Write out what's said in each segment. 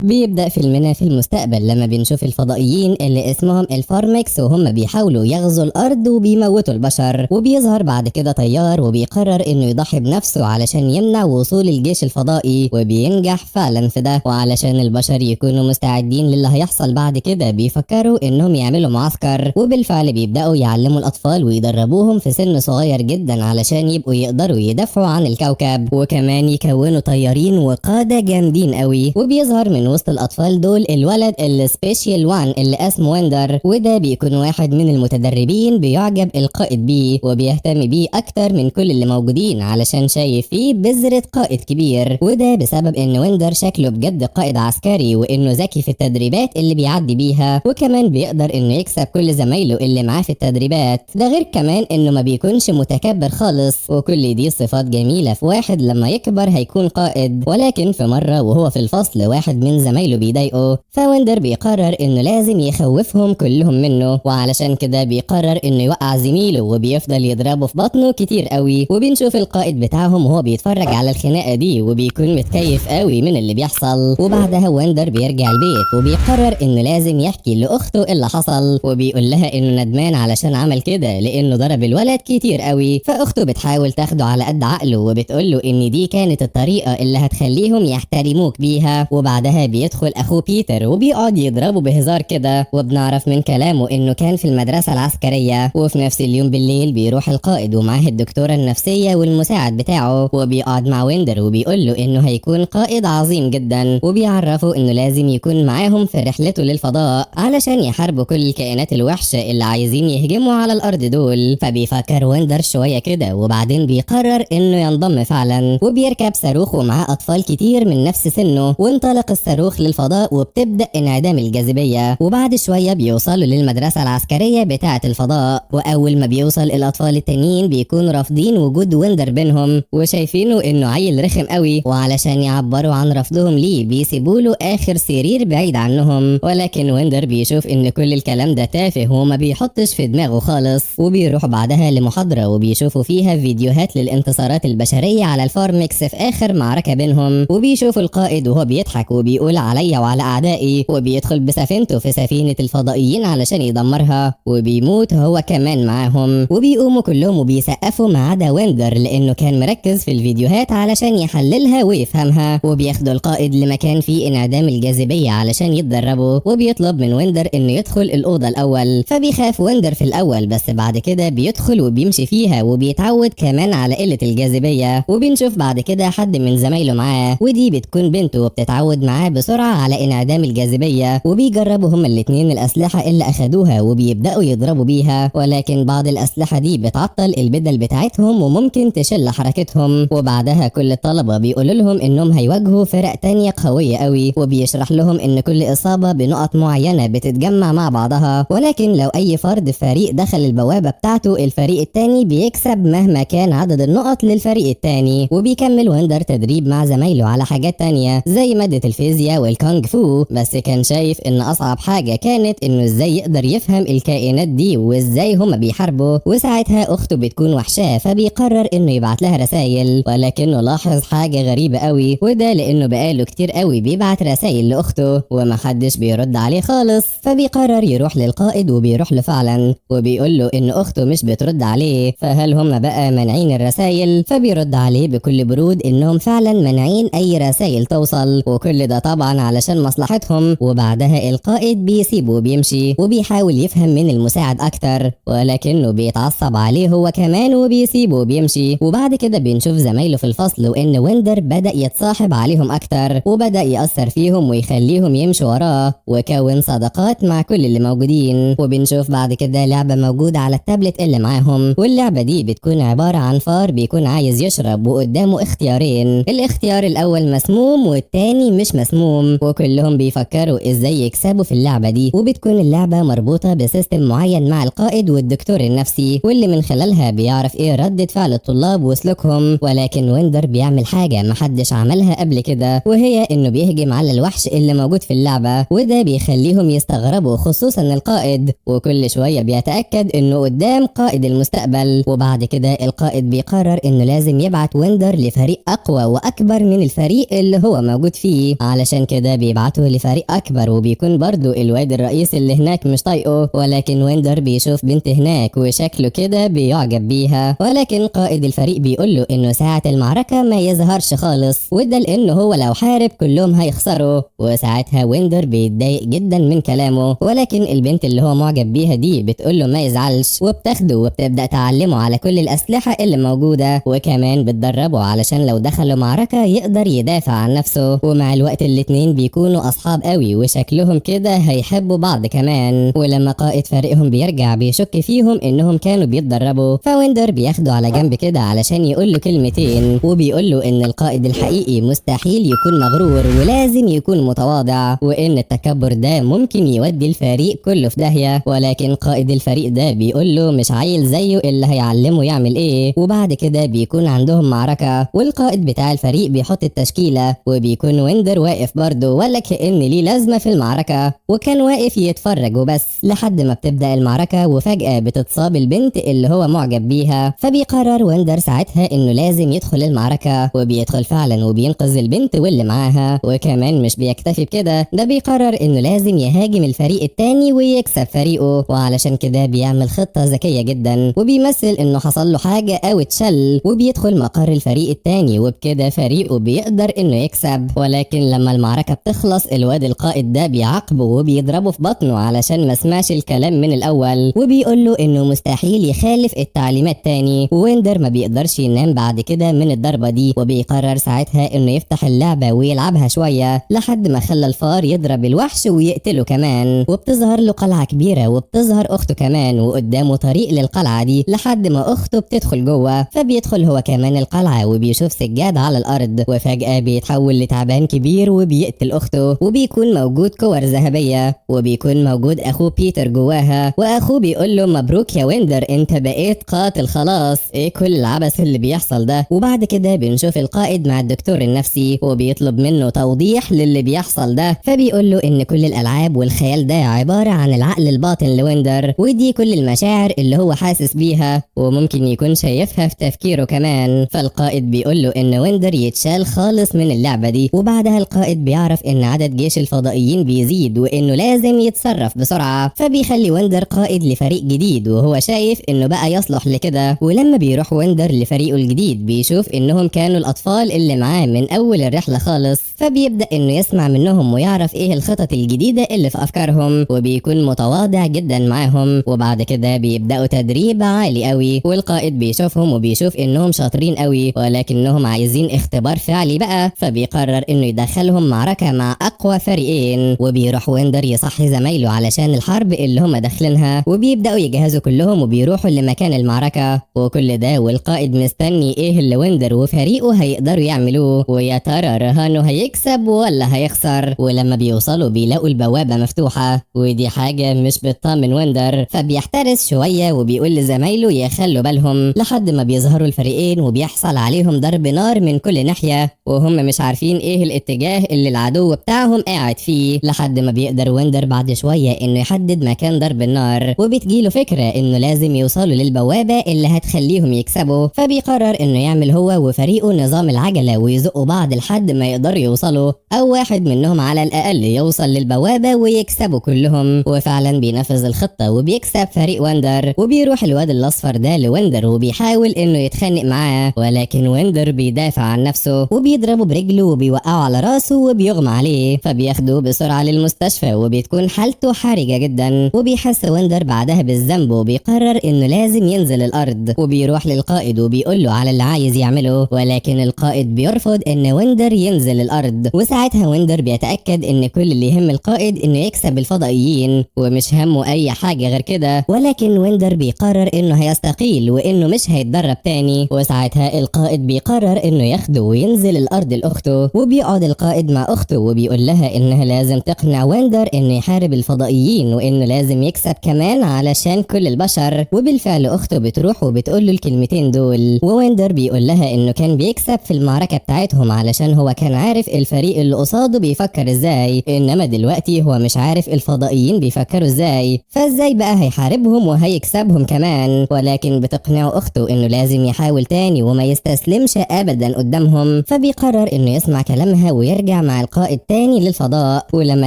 بيبدأ فيلمنا في المستقبل لما بنشوف الفضائيين اللي اسمهم الفارمكس وهم بيحاولوا يغزوا الأرض وبيموتوا البشر، وبيظهر بعد كده طيار وبيقرر انه يضحي بنفسه علشان يمنع وصول الجيش الفضائي، وبينجح فعلا في ده. وعلشان البشر يكونوا مستعدين للي هيحصل بعد كده بيفكروا انهم يعملوا معسكر، وبالفعل بيبدأوا يعلموا الأطفال ويدربوهم في سن صغير جدا علشان يبقوا يقدروا يدافعوا عن الكوكب، وكمان يكونوا طيارين وقادة جامدين قوي. وبيظهر من وسط الأطفال دول الولد ال special one اللي اسمه ويندر، وده بيكون واحد من المتدربين بيعجب القائد بيه وبيهتم بيه أكتر من كل اللي موجودين علشان شايف فيه بذرة قائد كبير، وده بسبب إن ويندر شكله بجد قائد عسكري وإنه ذكي في التدريبات اللي بيعدي بيها، وكمان بيقدر إنه يكسب كل زمايله اللي معاه في التدريبات، ده غير كمان إنه ما بيكونش متكبر خالص، وكل دي صفات جميلة في واحد لما يكبر هيكون قائد. ولكن في مرة وهو في الفصل واحد من زمايله بيضايقه، فويندر بيقرر إنه لازم يخوفهم كلهم منه، وعلشان كده بيقرر إنه يوقع زميله وبيفضل يضربه في بطنه كتير قوي. وبنشوف القائد بتاعهم وهو بيتفرج على الخناقة دي وبيكون متكيف قوي من اللي بيحصل. وبعدها ويندر بيرجع البيت وبيقرر إنه لازم يحكي لأخته اللي حصل، وبيقول لها إنه ندمان علشان عمل كده لأنه ضرب الولد كتير قوي. فأخته بتحاول تاخده على قد عقله وبتقول له إن دي كانت الطريقة اللي هتخليهم يحترموك بيها. وبعدها بيدخل أخوه بيتر وبيقعد يضربه بهزار كده، وبنعرف من كلامه إنه كان في المدرسة العسكرية. وفي نفس اليوم بالليل بيروح القائد ومعاه الدكتورة النفسية والمساعد بتاعه، وبيقعد مع ويندر وبيقول له إنه هيكون قائد عظيم جدا، وبيعرفه إنه لازم يكون معاهم في رحلته للفضاء علشان يحاربوا كل الكائنات الوحشة اللي عايزين يهجموا على الأرض دول. فبيفكر ويندر شوية كده وبعدين بيقرر إنه ينضم فعلا، وبيركب صاروخ ومعاه أطفال كتير من نفس سنه، وانطلق الصاروخ للفضاء وبتبدأ انعدام الجاذبية. وبعد شوية بيوصلوا للمدرسة العسكرية بتاعة الفضاء، وأول ما بيوصل الأطفال التانيين بيكونوا رافضين وجود ويندر بينهم وشايفينه إنه عيل رخم قوي، وعلشان يعبروا عن رفضهم ليه بيسيبوا له آخر سرير بعيد عنهم. ولكن ويندر بيشوف إن كل الكلام ده تافه وما بيحطش في دماغه خالص، وبيروح بعدها لمحاضرة وبيشوفوا فيها فيديوهات للانتصارات البشرية على الفارمكس في آخر معركة بينهم، وبيشوفوا القائد وهو بيضحك وبيقول عليا وعلى أعدائي، وبيدخل بسفينته في سفينة الفضائيين علشان يدمرها، وبيموت هو كمان معاهم. وبيقوموا كلهم وبيسقفوا ما عدا ويندر لأنه كان مركز في الفيديوهات علشان يحللها ويفهمها. وبياخدوا القائد لمكان فيه انعدام الجاذبية علشان يتدربوا، وبيطلب من ويندر انه يدخل الأوضة الأول، فبيخاف ويندر في الأول بس بعد كده بيدخل وبيمشي فيها وبيتعود كمان على قلة الجاذبية. وبنشوف بعد كده حد من زمايله معاه، ودي بتكون بنته وبتتعود معاه بسرعة على انعدام الجاذبية، وبيجربوا هما الاتنين الأسلحة اللي أخدوها وبيبدأوا يضربوا بيها، ولكن بعض الأسلحة دي بتعطل البدل بتاعتهم وممكن تشل حركتهم. وبعدها كل الطلبة بيقولوا لهم إنهم هيواجهوا فرق تانية قوية قوي، وبيشرح لهم إن كل إصابة بنقط معينة بتتجمع مع بعضها، ولكن لو أي فرد فريق دخل البوابة بتاعته الفريق التاني بيكسب مهما كان عدد النقط للفريق التاني. وبيكمل ويندر تدريب مع زمايله على حاجات تانية زي مادة الفيزياء والكونغ فو، بس كان شايف إن أصعب حاجة كانت إنه إزاي يقدر يفهم الكائنات دي وإزاي هما بيحاربوا. وساعتها أخته بتكون وحشاه فبيقرر إنه يبعت لها رسائل، ولكنه لاحظ حاجة غريبة قوي، وده لأنه بقاله كتير قوي بيبعت رسائل لأخته ومحدش بيرد عليه خالص. فبيقرر يروح للقائد وبيروح له فعلا وبيقول له إن أخته مش بترد عليه، فهل هم بقى مانعين الرسائل؟ فبيرد عليه بكل برود إنهم فعلا مانعين أي رسائل توصل، وكل ده طبعا علشان مصلحتهم. وبعدها القائد بيسيبه وبيمشي وبيحاول يفهم من المساعد أكتر، ولكنه بيتعصب عليه هو كمان وبيسيبه وبيمشي. وبعد كده بنشوف زمايله في الفصل وإن ويندر بدأ يتصاحب عليهم أكتر وبدأ يأثر فيهم ويخليهم يمشوا وراه، وكون صداقات مع كل اللي موجودين. وبنشوف بعد كده لعبة موجودة على التابلت اللي معاهم، واللعبة دي بتكون عبارة عن فار بيكون عايز يشرب وقدامه اختيارين، الاختيار الأول مسموم والتاني مش مسموم، وكلهم بيفكروا ازاي يكسبوا في اللعبة دي. وبتكون اللعبة مربوطة ب system معين مع القائد والدكتور النفسي، واللي من خلالها بيعرف ايه ردة فعل الطلاب وسلوكهم. ولكن ويندر بيعمل حاجة محدش عملها قبل كده، وهي انه بيهجم على الوحش اللي موجود في اللعبة، وده بيخليهم يستغربوا خصوصا القائد، وكل شوية بيتأكد انه قدام قائد المستقبل. وبعد كده القائد بيقرر انه لازم يبعت ويندر لفريق اقوى واكبر من الفريق اللي هو موجود فيه علشان وعلشان كده بيبعته لفريق اكبر، وبيكون برضو الواد الرئيس اللي هناك مش طايقة. ولكن ويندر بيشوف بنت هناك وشكله كده بيعجب بيها، ولكن قائد الفريق بيقول له انه ساعة المعركة ما يظهرش خالص، وده لانه هو لو حارب كلهم هيخسروا. وساعتها ويندر بيتضايق جدا من كلامه، ولكن البنت اللي هو معجب بيها دي بتقول له ما يزعلش، وبتاخده وبتبدأ تعلمه على كل الأسلحة اللي موجودة، وكمان بتدربه علشان لو دخلوا معركة يقدر يدافع عن نفسه. ومع الوقت الاتنين بيكونوا أصحاب قوي وشكلهم كده هيحبوا بعض كمان. ولما قائد فريقهم بيرجع بيشك فيهم انهم كانوا بيتدربوا، فويندر بياخده على جنب كده علشان يقول له كلمتين، وبيقول له ان القائد الحقيقي مستحيل يكون مغرور ولازم يكون متواضع، وان التكبر ده ممكن يودي الفريق كله في داهية. ولكن قائد الفريق ده بيقول له مش عيل زيه اللي هيعلمه يعمل ايه. وبعد كده بيكون عندهم معركة، والقائد بتاع الفريق بيحط التشكيلة، وبيكون ويندر واقف برضه ولا كأن ليه لازمة في المعركة، وكان واقف يتفرج وبس لحد ما بتبدأ المعركة. وفجأة بتتصاب البنت اللي هو معجب بيها، فبيقرر ويندر ساعتها انه لازم يدخل المعركة، وبيدخل فعلا وبينقذ البنت واللي معاها. وكمان مش بيكتفي بكده، ده بيقرر انه لازم يهاجم الفريق التاني ويكسب فريقه، وعلشان كده بيعمل خطة ذكية جدا، وبيمثل انه حصل له حاجة او اتشل، وبيدخل مقر الفريق التاني، وبكده فريقه بيقدر انه يكسب. ولكن لما المعركة بتخلص الواد القائد ده بيعاقبه وبيضربه في بطنه علشان ما سمعش الكلام من الاول، وبيقول له انه مستحيل يخالف التعليمات تاني. ويندر ما بيقدرش ينام بعد كده من الضربة دي، وبيقرر ساعتها انه يفتح اللعبة ويلعبها شوية لحد ما خلى الفار يضرب الوحش ويقتله كمان. وبتظهر له قلعة كبيرة وبتظهر اخته كمان، وقدامه طريق للقلعة دي لحد ما اخته بتدخل جوه، فبيدخل هو كمان القلعة وبيشوف سجاد على الارض، وفجأة بيتحول لتعبان كبير وبيقتل اخته، وبيكون موجود كور ذهبية، وبيكون موجود اخوه بيتر جواها، واخوه بيقول له مبروك يا ويندر انت بقيت قاتل خلاص، ايه كل العبث اللي بيحصل ده. وبعد كده بنشوف القائد مع الدكتور النفسي وبيطلب منه توضيح للي بيحصل ده، فبيقول له ان كل الالعاب والخيال ده عبارة عن العقل الباطن لويندر، ودي كل المشاعر اللي هو حاسس بيها وممكن يكون شايفها في تفكيره كمان. فالقائد بيقول له ان ويندر يتشال خالص من اللعبة دي. وبعدها القائد بيعرف ان عدد جيش الفضائيين بيزيد وانه لازم يتصرف بسرعة، فبيخلي ويندر قائد لفريق جديد وهو شايف انه بقى يصلح لكده. ولما بيروح ويندر لفريقه الجديد بيشوف انهم كانوا الاطفال اللي معاه من اول الرحلة خالص، فبيبدأ انه يسمع منهم ويعرف ايه الخطط الجديدة اللي في افكارهم، وبيكون متواضع جدا معاهم. وبعد كده بيبدأوا تدريب عالي قوي، والقائد بيشوفهم وبيشوف انهم شاطرين قوي ولكنهم عايزين اختبار فعلي بقى، فبيقرر انه يدخلهم معركة مع اقوى فريقين. وبيروح ويندر يصحي زمايله علشان الحرب اللي هم داخلينها، وبيبدأوا يجهزوا كلهم وبيروحوا لمكان المعركة. وكل ده والقائد مستني ايه اللي ويندر وفريقه هيقدروا يعملوه، ويا ترى رهانه هيكسب ولا هيخسر. ولما بيوصلوا بيلاقوا البوابة مفتوحة، ودي حاجة مش بتطمن ويندر، فبيحترس شوية وبيقول لزمايله يخلوا بالهم لحد ما بيظهروا الفريقين وبيحصل عليهم ضرب نار من كل ناحية، وهم مش عارفين ايه الاتجاه اللي العدو بتاعهم قاعد فيه، لحد ما بيقدر ويندر بعد شوية انه يحدد مكان ضرب النار، وبتجيله فكرة انه لازم يوصلوا للبوابة اللي هتخليهم يكسبوا، فبيقرر انه يعمل هو وفريقه نظام العجلة ويزقوا بعض لحد ما يقدروا يوصلوا، او واحد منهم على الاقل يوصل للبوابة ويكسبوا كلهم. وفعلا بينفذ الخطة وبيكسب فريق ويندر، وبيروح الواد الاصفر ده لويندر وبيحاول انه يتخانق معاه، ولكن ويندر بيدافع عن نفسه وبيضربه برجله وبيوقعه على راسه وبيغمى عليه، فبياخده بسرعة للمستشفى وبتكون حالته حرجة جدا. وبيحس ويندر بعدها بالذنب وبيقرر انه لازم ينزل الارض، وبيروح للقائد وبيقول له على اللي عايز يعمله، ولكن القائد بيرفض ان ويندر ينزل الارض. وساعتها ويندر بيتأكد ان كل اللي يهم القائد انه يكسب الفضائيين ومش همه اي حاجة غير كده، ولكن ويندر بيقرر انه هيستقيل وانه مش هيتدرب تاني. وساعتها القائد بيقرر انه ياخده وينزل الارض لاخته، وبيقعد القائد مع اخته وبيقول لها انها لازم تقنع ويندر انه يحارب الفضائيين وانه لازم يكسب كمان علشان كل البشر. وبالفعل اخته بتروح وبتقول له الكلمتين دول، وويندر بيقول لها انه كان بيكسب في المعركة بتاعتهم علشان هو كان عارف الفريق اللي قصاده بيفكر ازاي، انما دلوقتي هو مش عارف الفضائيين بيفكروا ازاي، فازاي بقى هيحاربهم وهيكسبهم كمان. ولكن بتقنعه اخته انه لازم يحاول تاني وما يستسلمش ابدا قدامهم، فبيقرر انه يسمع كلامها ويرجع وبيرجع مع القائد تاني للفضاء. ولما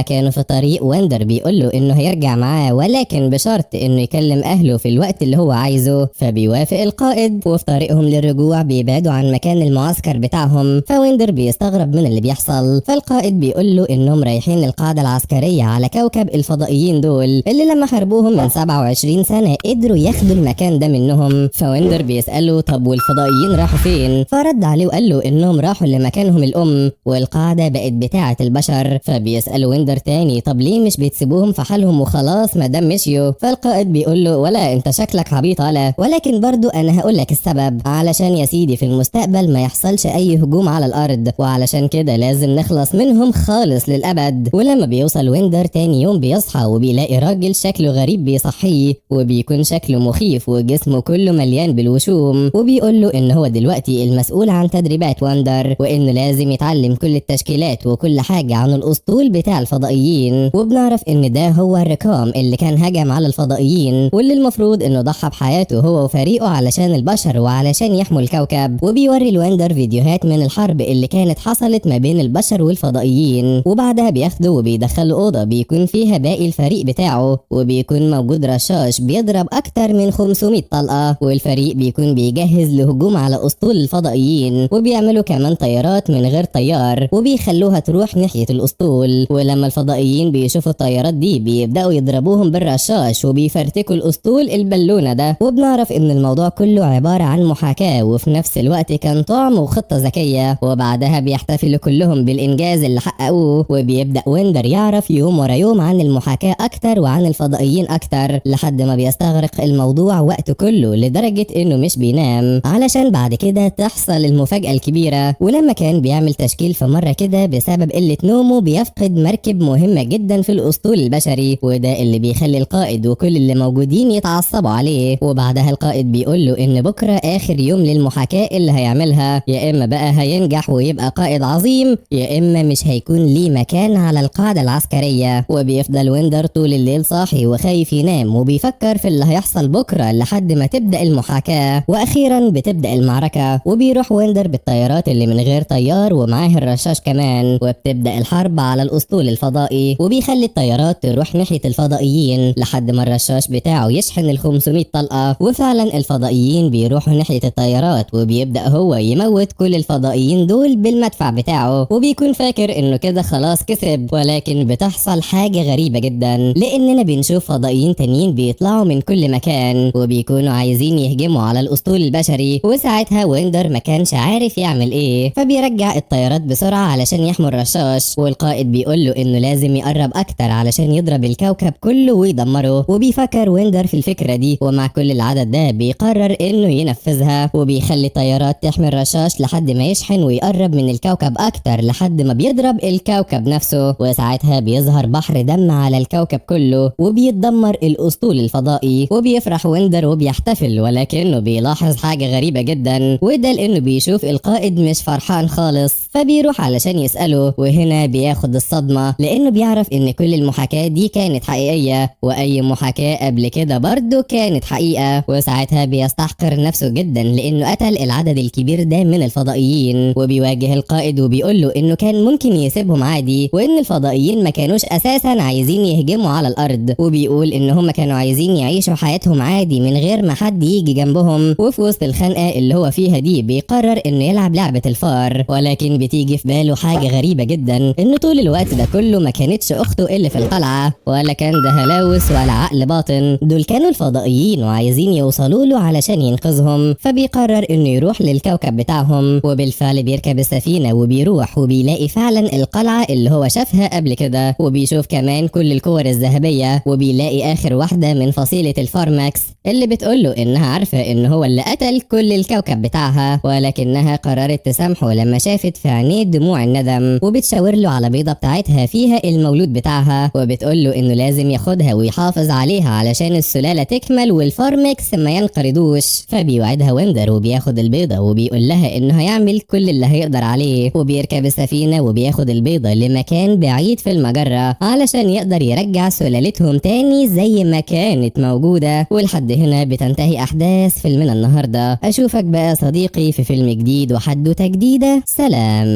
كانوا في طريق ويندر بيقول له انه هيرجع معاه ولكن بشرط انه يكلم اهله في الوقت اللي هو عايزه، فبيوافق القائد. وفي طريقهم للرجوع بيبعدوا عن مكان المعسكر بتاعهم، فويندر بيستغرب من اللي بيحصل، فالقائد بيقول له انهم رايحين القاعدة العسكرية على كوكب الفضائيين دول اللي لما حاربوهم من 27 سنة قدروا ياخدوا المكان ده منهم. فويندر بيسأله طب والفضائيين راحوا فين؟ فرد عليه وقال له انهم راحوا لمكانهم الام والقاعدة بقت بتاعة البشر. فبيسأله ويندر تاني طب ليه مش بتسيبوهم في حالهم وخلاص ما دام مشيوا؟ فالقائد بيقول له ولا انت شكلك عبيط ولا، ولكن برضو انا هقول لك السبب، علشان يا سيدي في المستقبل ما يحصلش اي هجوم على الارض، وعلشان كده لازم نخلص منهم خالص للابد. ولما بيوصل ويندر تاني يوم بيصحى وبيلاقي راجل شكله غريب بيصحيه، وبيكون شكله مخيف وجسمه كله مليان بالوشوم، وبيقول له ان هو دلوقتي المسؤول عن تدريبات ويندر، وانه لازم يتعلم كل التشكيلات وكل حاجة عن الاسطول بتاع الفضائيين. وبنعرف ان ده هو الركام اللي كان هجم على الفضائيين، واللي المفروض انه ضحى بحياته هو وفريقه علشان البشر وعلشان يحموا الكوكب. وبيوري الويندر فيديوهات من الحرب اللي كانت حصلت ما بين البشر والفضائيين، وبعدها بياخده وبيدخله اوضة بيكون فيها باقي الفريق بتاعه، وبيكون موجود رشاش بيضرب اكتر من 500 طلقه، والفريق بيكون بيجهز لهجوم على اسطول الفضائيين، وبيعملوا كمان طيارات من غير طيار وبيخلوها تروح ناحية الاسطول. ولما الفضائيين بيشوفوا الطيارات دي بيبداوا يضربوهم بالرشاش وبيفرتكوا الاسطول البالونة ده. وبنعرف ان الموضوع كله عبارة عن محاكاة، وفي نفس الوقت كان طعم وخطه ذكية. وبعدها بيحتفلوا كلهم بالانجاز اللي حققوه، وبيبدا ويندر يعرف يوم ورا يوم عن المحاكاة اكتر وعن الفضائيين اكتر، لحد ما بيستغرق الموضوع وقته كله لدرجة انه مش بينام، علشان بعد كده تحصل المفاجاة الكبيرة. ولما كان بيعمل تشكيل في مرة كده بسبب قلة نومه بيفقد مركب مهمة جدا في الاسطول البشري، وده اللي بيخلي القائد وكل اللي موجودين يتعصبوا عليه. وبعدها القائد بيقول له ان بكره اخر يوم للمحاكاه اللي هيعملها، يا اما بقى هينجح ويبقى قائد عظيم، يا اما مش هيكون ليه مكان على القاعدة العسكرية. وبيفضل ويندر طول الليل صاحي وخايف ينام، وبيفكر في اللي هيحصل بكره لحد ما تبدا المحاكاة. واخيرا بتبدا المعركة، وبيروح ويندر بالطيارات اللي من غير طيار ومعاه الرشاش كمان، وبتبدا الحرب على الاسطول الفضائي، وبيخلي الطيارات تروح ناحية الفضائيين لحد ما الرشاش بتاعه يشحن ال 500 طلقه. وفعلا الفضائيين بيروحوا ناحية الطيارات، وبيبدا هو يموت كل الفضائيين دول بالمدفع بتاعه، وبيكون فاكر انه كده خلاص كسب. ولكن بتحصل حاجة غريبة جدا، لاننا بنشوف فضائيين تانيين بيطلعوا من كل مكان وبيكونوا عايزين يهجموا على الاسطول البشري. وساعتها ويندر ما كانش عارف يعمل ايه، فبيرجع الطيارات بسرعة علشان يحموا الرشاش، والقائد بيقول له انه لازم يقرب اكتر علشان يضرب الكوكب كله ويدمره. وبيفكر ويندر في الفكرة دي، ومع كل العدد ده بيقرر انه ينفذها، وبيخلي الطيارات تحمي الرشاش لحد ما يشحن ويقرب من الكوكب اكتر لحد ما بيضرب الكوكب نفسه. وساعتها بيظهر بحر دم على الكوكب كله وبيتدمر الاسطول الفضائي. وبيفرح ويندر وبيحتفل، ولكنه بيلاحظ حاجة غريبة جدا، وده لانه بيشوف القائد مش فرحان خالص، فبيروح علشان يسأله. وهنا بياخد الصدمة، لانه بيعرف ان كل المحاكاة دي كانت حقيقية، واي محاكاة قبل كده برضه كانت حقيقة. وساعتها بيستحقر نفسه جدا لانه قتل العدد الكبير ده من الفضائيين، وبيواجه القائد وبيقول له انه كان ممكن يسيبهم عادي، وان الفضائيين ما كانوش اساسا عايزين يهجموا على الارض، وبيقول ان هم كانوا عايزين يعيشوا حياتهم عادي من غير ما حد يجي جنبهم. وفي وسط الخنقه اللي هو فيها دي بيقرر انه يلعب لعبه الفار، ولكن بتيجي في باله حاجة غريبة جدا، انه طول الوقت ده كله ما كانتش اخته اللي في القلعة، ولا كان ده هلاوس ولا عقل باطن، دول كانوا الفضائيين وعايزين يوصلوا له علشان ينقذهم. فبيقرر انه يروح للكوكب بتاعهم، وبالفعل بيركب السفينة وبيروح، وبيلاقي فعلا القلعة اللي هو شافها قبل كده، وبيشوف كمان كل الكور الذهبية، وبيلاقي اخر واحدة من فصيلة الفارماكس اللي بتقوله انها عارفه ان هو اللي قتل كل الكوكب بتاعها، ولكنها قررت تسامحه لما شافت في عينيه دموع الندم، وبتشاور له على بيضة بتاعتها فيها المولود بتاعها، وبتقول له انه لازم ياخدها ويحافظ عليها علشان السلالة تكمل والفارمكس ما ينقرضوش. فبيوعدها ويندر وبياخد البيضة وبيقول لها انه هيعمل كل اللي هيقدر عليه، وبيركب السفينة وبياخد البيضة لمكان بعيد في المجرة علشان يقدر يرجع سلالتهم تاني زي ما كانت موجودة. ولحد هنا بتنتهي احداث فيلمنا النهارده. اشوفك بقى صديقي في فيلم جديد وحدوته جديدة. سلام.